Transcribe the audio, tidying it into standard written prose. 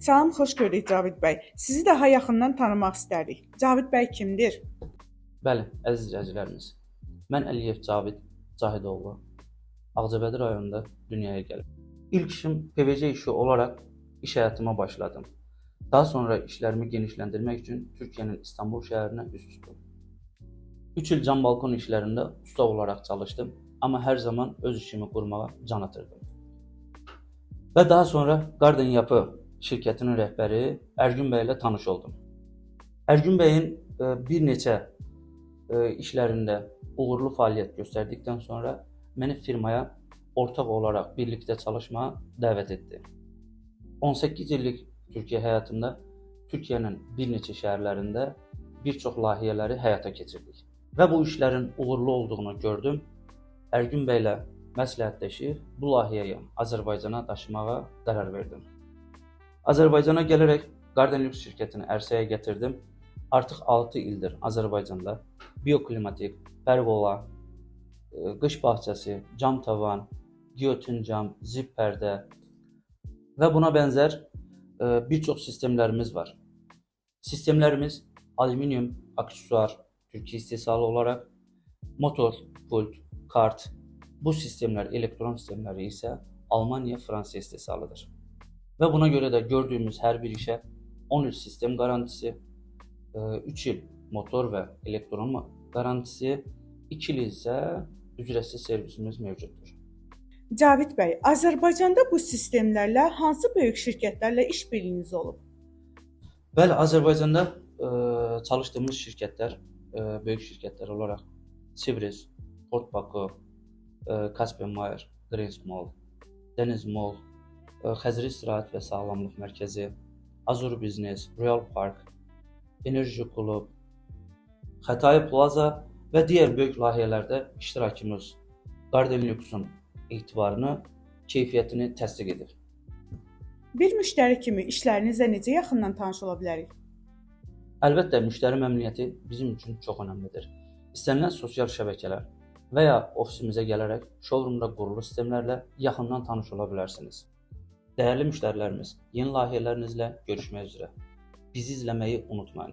Salam, xoş gördük Cavid bəy. Sizi daha yaxından tanımaq istərdik. Cavid bəy kimdir? Bəli, əziz izləyicilərimiz. Mən Əliyev Cavid Cahidoğlu. Ağcabədi rayonunda dünyaya gəlib. İlk işim PVC işi olaraq iş həyatıma başladım. Daha sonra işlərimi genişləndirmək üçün Türkiyənin İstanbul şəhərinə üz tutdum. 3 il cam balkon işlərində usta olaraq çalışdım, amma hər zaman öz işimi qurmağa can atırdım. Və daha sonra Garden Yapı şirkətinin rəhbəri Ergün bəy ilə tanış oldum. Ergün bəyin bir neçə işlərində uğurlu fəaliyyət göstərdikdən sonra məni firmaya ortaq olaraq birlikdə çalışmağa dəvət etdi. 18 illik Türkiyə həyatımda Türkiyənin bir neçə şəhərlərində bir çox layihələri həyata keçirdik. Və bu işlərin uğurlu olduğunu gördüm. Ergün bəylə məsləhətləşib bu layihəyi Azərbaycana daşımağa qərar verdim. Azərbaycana gələrək Garden Lux şirkətini ərsəyə gətirdim. Artıq 6 ildir Azərbaycanda bioklimatik, pergola, qış bağçası, cam tavan, giyotin cam, zip pərdə və buna bənzər bir çox sistemlərimiz var. Sistemlərimiz alüminium, aksesuar, Türkiyə istehsalı olaraq motor, pult, kart, bu sistemlər, elektron sistemləri isə Almaniya, Fransa istehsalıdır. Və buna görə də gördüyümüz hər bir işə 10 il sistem garantisi, 3 il motor və elektron garantisi, 2 il isə ücretsiz servisimiz mövcuddur. Cavid bəy, Azərbaycanda bu sistemlərlə hansı böyük şirkətlərlə iş birliyiniz olub? Bəli, Azərbaycanda çalışdığımız şirkətlər, böyük şirkətlər olaraq Sivris, Port Baku, Caspian Mayer, Greens Mall, Deniz Mall, Xəzri İstirahət və Sağlamlıq Mərkəzi, Azur Business, Royal Park, Enerji Klub, Xətai Plaza və digər böyük layihələrdə iştirakımız Garden Lux'un etibarını, keyfiyyətini təsdiq edir. Bir müştəri kimi işlərinizlə necə yaxından tanış ola bilərik? Əlbəttə, müştəri məmnuniyyəti bizim üçün çox önəmlidir. İstənilən sosial şəbəkələr və ya ofisimizə gələrək showroomda qurulu sistemlərlə yaxından tanış ola bilərsiniz. Dəyərli müştərilərimiz, yeni layihələrinizlə görüşmək üzrə. Bizi izləməyi unutmayın.